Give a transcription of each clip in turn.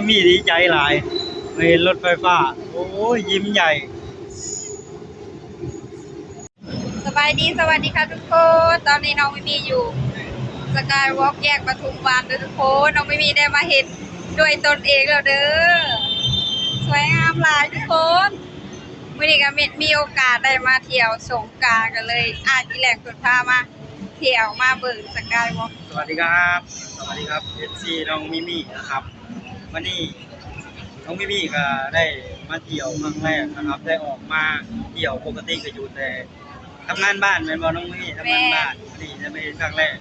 ມີດີໃຈຫຼາຍ ມາເຫັນລົດໄຟຟ້າ ໂອ້ຍ ຍິ້ມໃຫຍ່. ສະບາຍດີ ສະຫວັດດີຄ່ະທຸກຄົນ. ຕອນນີ້ນ້ອງມີມີຢູ່ສະກາຍວອກ ແຍກປະທຸມວັນເດີທຸກຄົນ. ນ້ອງມີມີໄດ້ມາເຫັນດ້ວຍຕົນເອງແລ້ວເດີ ສວຍງາມຫຼາຍທຸກຄົນ. ມື້ນີ້ກໍມີ ມີໂອກາດໄດ້ມາທ່ຽວສົງການ ກໍເລີຍອ້າຍຈີແລັງເພິ່ນພາມາທ່ຽວ ມາເບິ່ງສະກາຍວອກ. ສະຫວັດດີຄັບ ສະຫວັດດີຄັບ ເອັຟຊີ ນ້ອງມີມີນະຄັບ. ວັນນີ້ນ້ອງມີມີກໍໄດ້ມາທ່ຽວຄັ້ງແລກນະຄັບ ໄດ້ອອກມາທ່ຽວ. ປົກກະຕິກໍຢູ່ແຕ່ທຳງານບ້ານແມ່ນບໍ່ນ້ອງມີມີ? ທຳງານບ້ານ. ແມ່ນ. ວັນນີ້ໄດ້ມາເຫັນຄັ້ງແລກ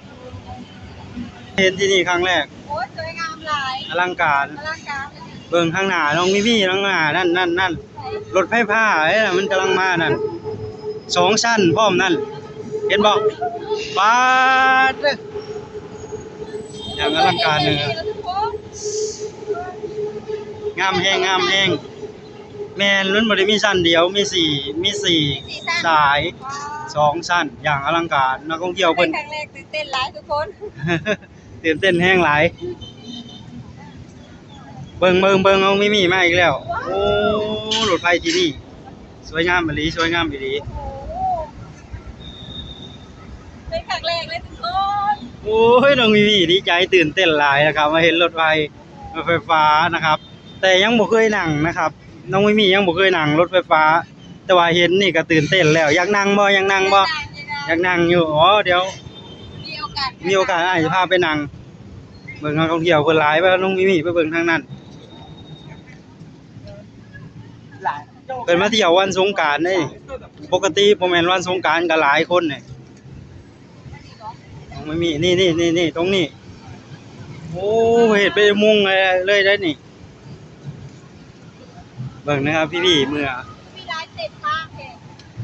ເຫັນທີ່ນີ້ຄັ້ງແລກ. ໂອ້ຍ ສວຍງາມຫຼາຍ ອະລັງການ ອະລັງການ. ເບິ່ງຂ້າງໜ້ານ້ອງມີມີ ຂ້າງໜ້ານັ້ນ ນັ້ນ ນັ້ນ ລົດໄຟຟ້າເດ້ ມັນກຳລັງມານັ້ນ ສອງຊັ້ນພ້ອມນັ້ນ ເຫັນບໍ່? ປາດເດີ ຢ່າງອະລັງການເລີຍ. ງາມແຮງ ງາມແຮງ. ແມ່ນ ມັນບໍ່ໄດ້ມີຊັ້ນດຽວ ມີສີ່ ມີສີ່ ມີສີ່ຊັ້ນ ສາຍ ສອງຊັ້ນ ຢ່າງອະລັງການ. ນັກທ່ອງທ່ຽວເພິ່ນ ເປັນຄັ້ງແລກ ຕື່ນເຕັ້ນຫຼາຍທຸກຄົນ ຕື່ນເຕັ້ນແຮງຫຼາຍ. ເບິ່ງ ເບິ່ງ ເບິ່ງ ນ້ອງມີມີມາອີກແລ້ວ. ໂອ້ ລົດໄຟທີ່ນີ້ສວຍງາມອີ່ຫຼີ ສວຍງາມອີ່ຫຼີ. ໂອ້ ເປັນຄັ້ງແລກເລີຍທຸກຄົນ. ໂອ້ຍ ນ້ອງມີມີດີໃຈ ຕື່ນເຕັ້ນຫຼາຍນະຄັບ ມາເຫັນລົດໄຟ ລົດໄຟຟ້ານະຄັບ ແຕ່ຍັງບໍ່ເຄີຍນັ່ງນະຄັບ. ນ້ອງມີມີຍັງບໍ່ເຄີຍນັ່ງລົດໄຟຟ້າ ແຕ່ວ່າເຫັນນີ້ກໍຕື່ນເຕັ້ນແລ້ວ. ຢາກນັ່ງບໍ່? ຢາກນັ່ງບໍ່? ຢາກນັ່ງ ຢາກນັ່ງຢູ່. ອໍ ດຽວ ມີໂອກາດ ມີໂອກາດອ້າຍຈະພາໄປນັ່ງ. ເບິ່ງນັກທ່ອງທ່ຽວເພິ່ນຫຼາຍ. ວ່ານ້ອງມີມີໄປເບິ່ງທາງນັ້ນ ເພິ່ນມາທ່ຽວວັນສົງການເດ້. ປົກກະຕິບໍ່ແມ່ນວັນສົງການກໍຫຼາຍຄົນນີ້. ມັນມີ ນີ້ໆໆໆ ຕົງນີ້. ໂອ້ ເຮັດເປັນອຸໂມງເລີຍ ເລີຍໄດ໋ນີ້. ເບິ່ງນະຄັບ ພີ່ໆ ເມື່ອ ມີຫຼາຍເສັ້ນທາງແທ້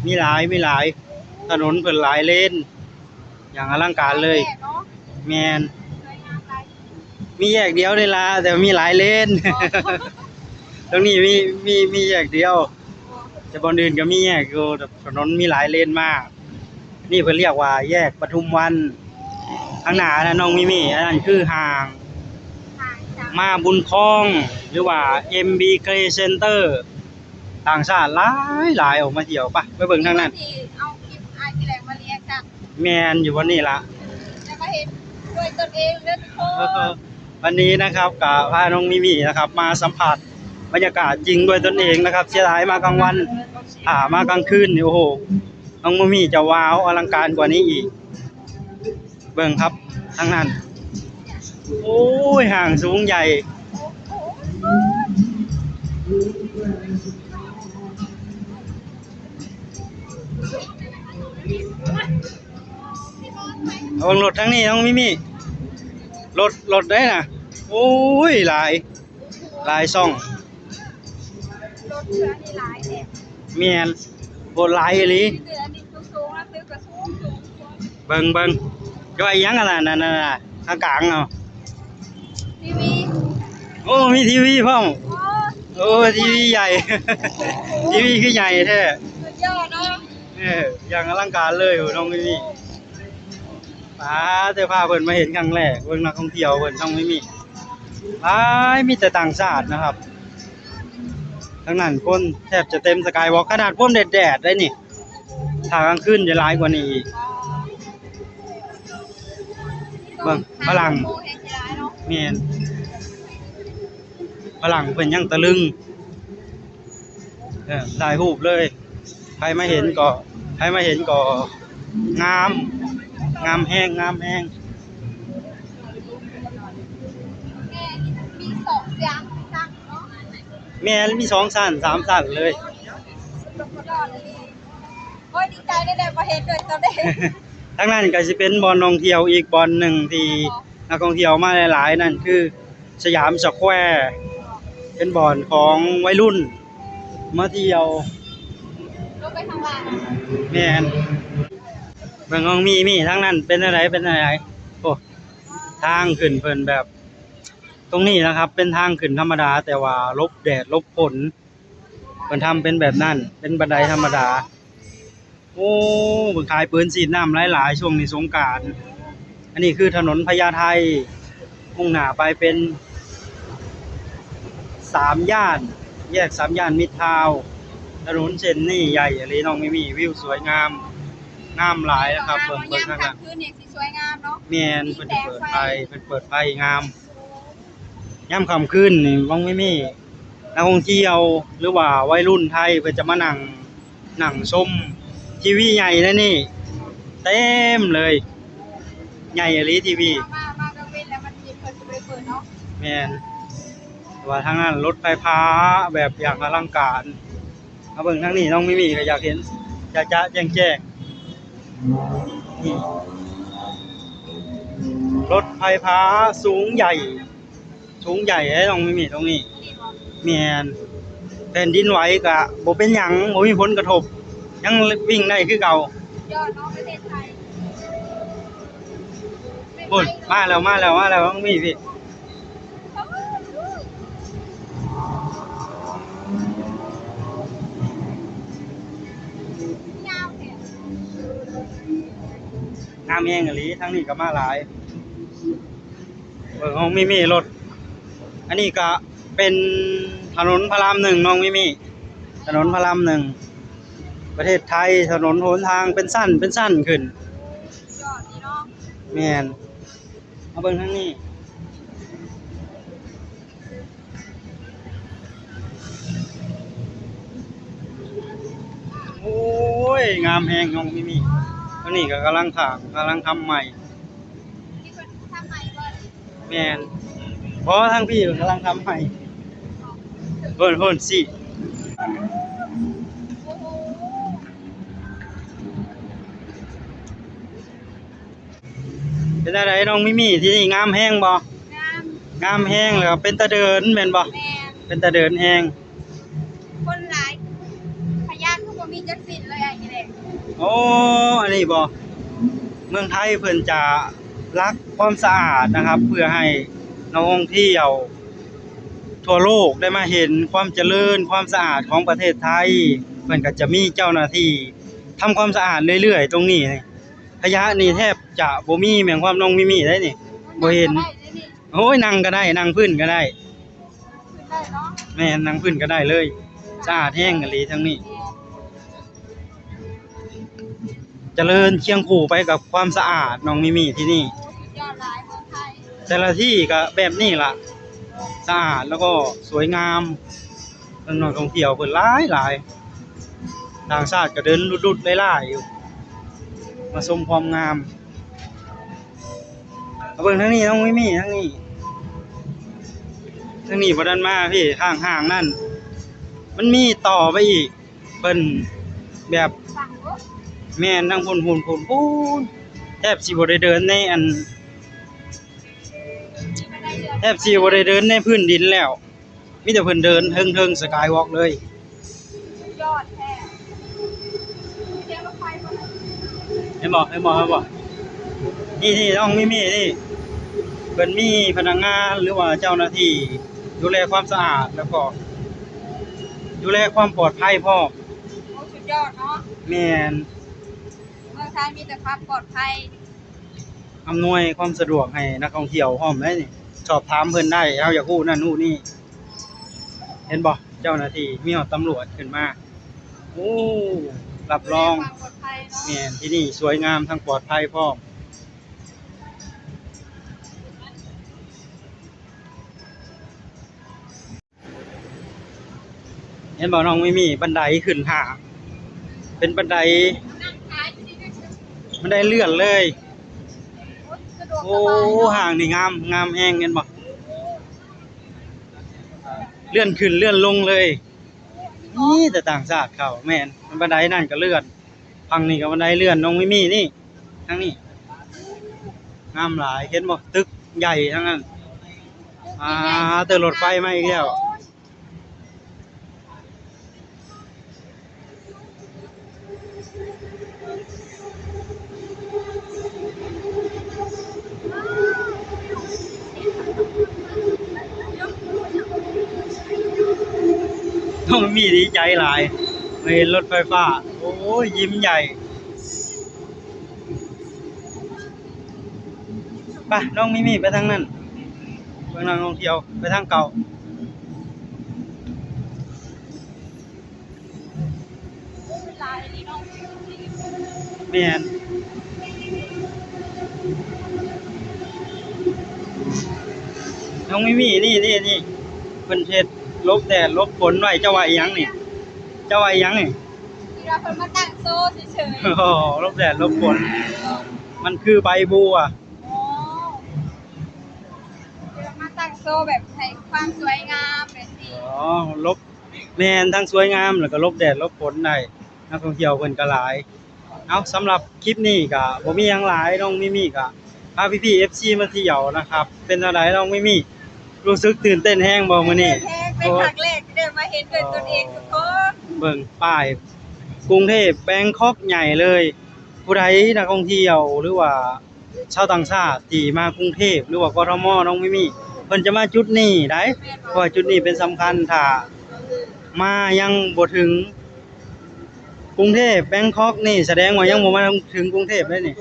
ມີຫຼາຍ ມີຫຼາຍ. ຖະໜົນເພິ່ນຫຼາຍເລນ ຢ່າງອະລັງການເລີຍ. ແມ່ນ ສວຍງາມຫຼາຍ ມີແຍກດຽວນີ້ລະ ແຕ່ມີຫຼາຍເລນ. ອໍ ຕົງນີ້ມີ ມີ ມີແຍກດຽວ ແຕ່ບ່ອນອື່ນກໍມີແຍກຢູ່. ຖະໜົນມີຫຼາຍເລນມາກ. ນີ້ເພິ່ນຮຽກວ່າແຍກປະທຸມວັນ. ຂ້າງໜ້າອັນນັ້ນນ້ອງມີມີ ອັນນັ້ນຄືຫ້າງ ຫ້າງຫຍັງ? ມາບຸນຄອງ ຫຼືວ່າ ເອັມບີ ເທຣດເຊັນເຕີ. ຕ່າງຊາດຫຼາຍໆ ອອກມາທ່ຽວ. ປະ ໄປເບິ່ງທາງນັ້ນ. ທີ່ເອົາຄລິບອ້າຍກິແລັງມາຣີແອັກຊັນ. ແມ່ນ ຢູ່ບ່ອນນີ້ລະ ຈະມາເຫັນດ້ວຍຕົນເອງເດີທຸກຄົນ. ວັນນີ້ນະຄັບ ກະພານ້ອງມີມີນະຄັບ ມາສຳຜັດບັນຍາກາດຈິງດ້ວຍຕົນເອງນະຄັບ. ເສຍດາຍມາກາງວັນ ຖ້າມາກາງຄືນນີ້ ໂອ້ໂຫ ນ້ອງມີມີຈະວ້າວອະລັງການກວ່ານີ້ອີກ. ເບິ່ງຄັບ ທາງນັ້ນ ໂອ້ຍ ຫ້າງສູງໃຫຍ່. ເບິ່ງລົດທາງນີ້ນ້ອງມີມີ ລົດ ລົດໄດ໋ນະ. ໂອ້ຍ ຫຼາຍ ຫຼາຍຊ່ອງ. ລົດເທື່ອນີ້ຫຼາຍແທ້. ແມ່ນ ໂອ້ ຫຼາຍອີ່ຫຼີ. ເບິ່ງ ເບິ່ງ ຈອຍຫຍັງອັນນັ້ນ ນັ້ນ ນັ້ນ ທາງກາງເນາະ. ທີວີ ໂອ້ ມີທີວີພ້ອມ. ໂອ້ ໂອ້ ທີວີໃຫຍ່ ທີວີຄືໃຫຍ່ແທ້. ສຸດຍອດເນາະ. ເອີ ຢ່າງອະລັງການເລີຍ ໂອ້ ນ້ອງມີມີ. ປາດ ແຕ່ພາເພິ່ນມາເຫັນຄັ້ງແລກ ເບິ່ງນັກທ່ອງທ່ຽວເພິ່ນ ນ້ອງມີມີ. ຫຼາຍ ມີແຕ່ຕ່າງຊາດນະຄັບ. ທາງນັ້ນຄົນແທບຈະເຕັມສະກາຍວອກ ຂະໜາດພົມແດດໆ ໄດ໋ນີ້. ຖ້າກາງຄືນຈະຫຼາຍກວ່ານີ້ອີກ. ເບິ່ງຝຣັ່ງ ແມ່ນ ຝຣັ່ງເພິ່ນຍັງຕະລຶງ. ເອີ ຖ່າຍຮູບເລີຍ. ໃຜມາເຫັນກໍ ໃຜມາເຫັນກໍງາມ ງາມແຮງ ງາມແຮງ. ແມ່ນ ມີສອງຊັ້ນເນາະ. ແມ່ນ ມີສອງຊັ້ນ ສາມຊັ້ນເລີຍ. ໂອ້ຍ ດີໃຈໄດ້ ໄດ້ມາເຫັນດ້ວຍຕົນເອງ. ທາງນັ້ນກໍຊິເປັນບ່ອນທ່ອງທ່ຽວອີກບ່ອນໜຶ່ງທີ່ນັກທ່ອງທ່ຽວມາຫຼາຍໆ ນັ້ນຄື ສະຫຍາມສະແຄວ ເປັນບ່ອນຂອງໄວລຸ້ນມາທ່ຽວ. ລົງໄປທາງລ່າງ. ແມ່ນ ເບິ່ງຂອງມີມີ ທາງນັ້ນເປັນແນວໃດ ເປັນແນວໃດ. ໂອ້ ທາງຂຶ້ນເພິ່ນແບບ ຕົງນີ້ນະຄັບ ເປັນທາງຂຶ້ນທຳມະດາ ແຕ່ວ່າຫຼົບແດດຫຼົບຝົນ ເພິ່ນທຳເປັນແບບນັ້ນ ເປັນບັນໄດທຳມະດາ. ໂອ້ ເພິ່ນຂາຍປືນສີດນ້ຳຫຼາຍໆ ຊ່ວງນີ້ສົງການ. ອັນນີ້ຄືຖະໜົນພະຍາໄທ ມຸ່ງໜ້າໄປເປັນ ສາມຍ່ານ ແຍກສາມຍ່ານມິດທາວນ໌. ຖະໜົນເສັ້ນນີ້ໃຫຍ່ອີ່ຫຼີນ້ອງມີມີ ວິວສວຍງາມ ງາມຫຼາຍນະຄັບ. ເບິ່ງ ເບິ່ງທາງນັ້ນ ຍາມຄ່ຳຄືນນີ້ຊິສວຍງາມເນາະ. ແມ່ນ ມີແສງໄຟ ເພິ່ນເປີດໄຟ ເພິ່ນເປີດໄຟງາມ. ຍາມຄ່ຳຄືນນີ້ ນ້ອງມີມີ ນັກທ່ອງທ່ຽວ ຫຼືວ່າໄວລຸ້ນໄທ ເພິ່ນຈະມານັ່ງ ນັ່ງຊົມທີວີໃຫຍ່ໃນນີ້ເຕັມເລີຍ. ໃຫຍ່ອີ່ຫຼີທີວີ. ມາ ມາ ມາກາງເວັນແລ້ວມັນຊິ ເພິ່ນຊິບໍ່ໄດ້ເປີດເນາະ. ແມ່ນ. ແຕ່ວ່າທາງນັ້ນລົດໄຟຟ້າແບບຢ່າງອະລັງການ. ມາເບິ່ງທາງນີ້ ນ້ອງມີມີກໍຢາກເຫັນຈະໆແຈ້ງໆ. ນີ້ ລົດໄຟຟ້າສູງໃຫຍ່ ສູງໃຫຍ່ເດ້ນ້ອງມີມີ ຕົງນີ້. ແມ່ນ. ແຜ່ນດິນໄຫວກະບໍ່ເປັນຫຍັງ ບໍ່ມີຜົນກະທົບ ຍັງວິ່ງໄດ້ຄືເກົ່າ. ຍອດເນາະ ປະເທດໄທ. ພຸ້ນ ມາແລ້ວ ມາແລ້ວ ມາແລ້ວ ນ້ອງມີພີ້. ງາມແຮງອີ່ຫຼີ ທາງນີ້ກໍມາຫຼາຍ. ເບິ່ງຂອງມີມີລົດ ອັນນີ້ກະເປັນຖະໜົນພະລາມໜຶ່ງ ນ້ອງມີມີ ຖະໜົນພະລາມໜຶ່ງ. ປະເທດໄທ ຖະໜົນຫົນທາງເປັນຊັ້ນ ເປັນຊັ້ນຂຶ້ນ. ຍອດນີ້ເນາະ. ແມ່ນ. ມາເບິ່ງທາງນີ້ ໂອ້ຍ ງາມແຮງນ້ອງມີມີ. ອັນນີ້ກໍກຳລັງສ້າງ ກຳລັງທຳໃໝ່. ນີ້ເພິ່ນທຳໃໝ່ບໍ່? ແມ່ນ. ບໍ່ ທາງພີ້ເພິ່ນກຳລັງທຳໃໝ່. ເພິ່ນ ເພິ່ນຊິ ເປັນຈັ່ງໃດນ້ອງມີມີ ທີ່ນີ້ງາມແຮງບໍ່? ງາມ ງາມແຮງ ແລ້ວເປັນຕາເດີນແມ່ນບໍ່? ແມ່ນ. ເປັນຕາເດີນແຮງ. ຄົນຫຼາຍ ຂະຫຍະຄືບໍ່ມີຈັກຊິ້ນເລີຍ ອ້າຍນີ້ແຫຼະ. ໂອ້ ອັນນີ້ບໍ່ ເມືອງໄທເພິ່ນຈະລັກຄວາມສະອາດນະຄັບ ເພື່ອໃຫ້ນັກທ່ອງທ່ຽວທົ່ວໂລກໄດ້ມາເຫັນຄວາມຈະເລີນ ຄວາມສະອາດຂອງປະເທດໄທ. ເພິ່ນກໍຈະມີເຈົ້າໜ້າທີ່ທຳຄວາມສະອາດເລື້ອຍໆ ຕົງນີ້. ຂະຫຍະນີ້ແທບຈະບໍ່ມີ ແມ່ນຄວາມນ້ອງມີມີໄດ໋ນີ້ ບໍ່ເຫັນ. ໂອ້ຍ ນັ່ງກໍໄດ້ ນັ່ງພື້ນກໍໄດ້. ແມ່ນ ນັ່ງພື້ນກໍໄດ້ເລີຍ. ສະອາດແຮງອີ່ຫຼີທາງນີ້. ຈະເລີນຄຽງຄູ່ໄປກັບຄວາມສະອາດ ນ້ອງມີມີທີ່ນີ້. ແຕ່ລະທີ່ກໍແບບນີ້ລະ ສະອາດ ແລ້ວກໍສວຍງາມ. ເບິ່ງນັກທ່ອງທ່ຽວເພິ່ນຫຼາຍໆ ຕ່າງຊາດກໍເດີນລຸດໆຫຼາຍໆຢູ່ ມາຊົມຄວາມງາມ. ມາເບິ່ງທາງນີ້ ນ້ອງມີມີ ທາງນີ້ ທາງນີ້ບໍ່ທັນມາພີ້. ທາງຫ້າງນັ້ນ ມັນມີຕໍ່ໄປອີກ ເພິ່ນແບບ ແມ່ນ ທາງພຸ້ນ ພຸ້ນ ພຸ້ນ ພຸ້ນ. ແທບຊິບໍ່ໄດ້ເດີນໃນອັນ ແທບຊິບໍ່ໄດ້ເດີນໃນພື້ນດິນແລ້ວ. ມີແຕ່ເພິ່ນເດີນເທິງໆ Skywalk ເລີຍ. ສຸດຍອດແທ້. ເຫັນບໍ່? ເຫັນບໍ່? ເຫັນບໍ່? ນີ້ໆ ນ້ອງມີມີນີ້ ເພິ່ນມີພະນັກງານ ຫຼືວ່າເຈົ້າໜ້າທີ່ດູແລຄວາມສະອາດ ແລ້ວກໍດູແລຄວາມປອດໄພພ້ອມ. ໂອ້ ສຸດຍອດເນາະ. ແມ່ນ. ເມືອງໄທມີແຕ່ຄວາມປອດໄພ. ອຳນວຍຄວາມສະດວກໃຫ້ນັກທ່ອງທ່ຽວພ້ອມເດ້ນີ້. ສອບຖາມເພິ່ນໄດ້ ເຮົາຢາກຮູ້ນັ້ນຮູ້ນີ້. ເຫັນບໍ່? ເຈົ້າໜ້າທີ່ ມີຮອດຕຳຫຼວດຂຶ້ນມາ. ໂອ້ ຮັບຮອງ. ຄວາມປອດໄພເນາະ. ແມ່ນ, ທີ່ນີ້ສວຍງາມທັງປອດໄພພ້ອມ. ເຫັນບໍ່ນ້ອງມີມີ ບັນໄດຂຶ້ນຫ້າງ ເປັນບັນໄດ ບັນໄດເລື່ອນເລີຍ. ໂອ້ ຫ້າງນີ້ງາມ ງາມແຮງ ເຫັນບໍ່ ເລື່ອນຂຶ້ນເລື່ອນລົງເລີຍ. ມີແຕ່ຕ່າງຊາດເຂົ້າ. ແມ່ນ ບັນໄດນັ້ນກໍເລື່ອນ ຝັ່ງນີ້ກໍບັນໄດເລື່ອນ ນ້ອງມີມີນີ້ ທາງນີ້ ງາມຫຼາຍ. ເຫັນບໍ່ ຕຶກໃຫຍ່ທັງນັ້ນ. ອ່າ ເຕີ ລົດໄຟມາອີກແລ້ວ. ນ້ອງມີດີໃຈຫຼາຍ ມາເຫັນລົດໄຟຟ້າ. ໂອ້ຍ ຍິ້ມໃຫຍ່. ໄປ ນ້ອງມີມີໄປທາງນັ້ນ ເບິ່ງນັກທ່ອງທ່ຽວໄປທາງເກົ່າ. ແມ່ນ ນ້ອງມີມີ ນີ້ ນີ້ ນີ້ ເພິ່ນເຮັດຫຼົບແດດຫຼົບຝົນໄວ້. ເຈົ້າວ່າອີ່ຫຍັງນີ້? ເຈົ້າວ່າອີ່ຫຍັງນີ້? ຄິດວ່າເພິ່ນມາຕັ້ງໂຊເສີຍໆ. ໂອ້ ຫຼົບແດດຫຼົບຝົນ. ມັນຄືໃບບົວ. ອໍ ມາຕັ້ງໂຊແບບໃຫ້ຄວາມສວຍງາມແບບນີ້. ອໍ ຫຼົບ ແມ່ນ ທັງສວຍງາມ ແລ້ວກໍຫຼົບແດດຫຼົບຝົນໄດ້. ນັກທ່ອງທ່ຽວເພິ່ນກໍຫຼາຍ. ເອົາ ສຳລັບຄລິບນີ້ກໍບໍ່ມີຫຍັງຫຼາຍ. ນ້ອງມີມີກໍພາພີ່ໆ ເອັຟຊີ ມາທ່ຽວນະຄັບ. ເປັນຈັ່ງໃດນ້ອງມີມີ? ຮູ້ສຶກຕື່ນເຕັ້ນແຮງບໍ່ມື້ນີ້? ຕື່ນເຕັ້ນແຮງ ເປັນຄັ້ງແລກທີ່ໄດ້ມາເຫັນດ້ວຍຕົນເອງທຸກຄົນ. ເບິ່ງປ້າຍ ກຸງເທບ ແບງຄອກໃຫຍ່ເລີຍ. ຜູ້ໃດນັກທ່ອງທ່ຽວ ຫຼືວ່າ ຊາວຕ່າງຊາດທີ່ມາກຸງເທບ ຫຼືວ່າ ກທມ ນ້ອງມີມີ ເພິ່ນຈະມາຈຸດນີ້ໄດ໋. ແມ່ນບໍ່? ເພາະວ່າຈຸດນີ້ເປັນສຳຄັນ. ຖ້າມາຍັງບໍ່ເຖິງກຸງເທບ ແບງຄອກນີ້ ສະແດງວ່າຍັງບໍ່ມາເຖິງກຸງເທບເດ້ນີ້.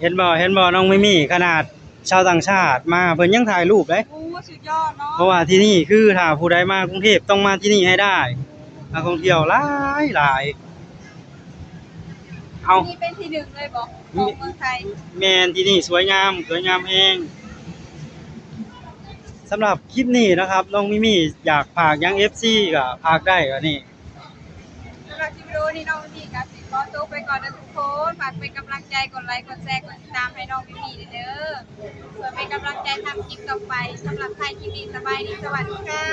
ເຫັນບໍ່ ເຫັນບໍ່ ນ້ອງມີມີ ຂະໜາດຊາວຕ່າງຊາດມາ ເພິ່ນຍັງຖ່າຍຮູບເດ້. ໂອ້ ສຸດຍອດເນາະ. ເພາະວ່າທີ່ນີ້ຄື ຖ້າຜູ້ໃດມາກຸງເທບ ຕ້ອງມາທີ່ນີ້ໃຫ້ໄດ້. ນັກທ່ອງທ່ຽວຫຼາຍໆ. ເອົ້າ ທີ່ນີ້ເປັນທີ່ໜຶ່ງເລີຍບໍ່ ຂອງເມືອງໄທ? ແມ່ນ ທີ່ນີ້ສວຍງາມ ສວຍງາມແຮງ. ສຳລັບຄລິບນີ້ນະຄັບ ນ້ອງມີມີຢາກຝາກຫຍັງ ເອັຟຊີ ກໍຝາກໄດ້. ອັນນີ້ ສຳລັບຄລິບວິດີໂອນີ້ ນ້ອງມີມີກໍຊິຂໍຕົວໄປກ່ອນເດີທຸກຄົນ. ຝາກເປັນກຳລັງໃຈ ກົດໄລ ກົດແຊ ກົດຕິດຕາມໃຫ້ນ້ອງມີມີເດີ ເພື່ອເປັນກຳລັງໃຈທຳຄລິບຕໍ່ໄປ. ສຳລັບທ້າຍຄລິບນີ້ ສະບາຍດີ ສະຫວັດດີຄ່ະ.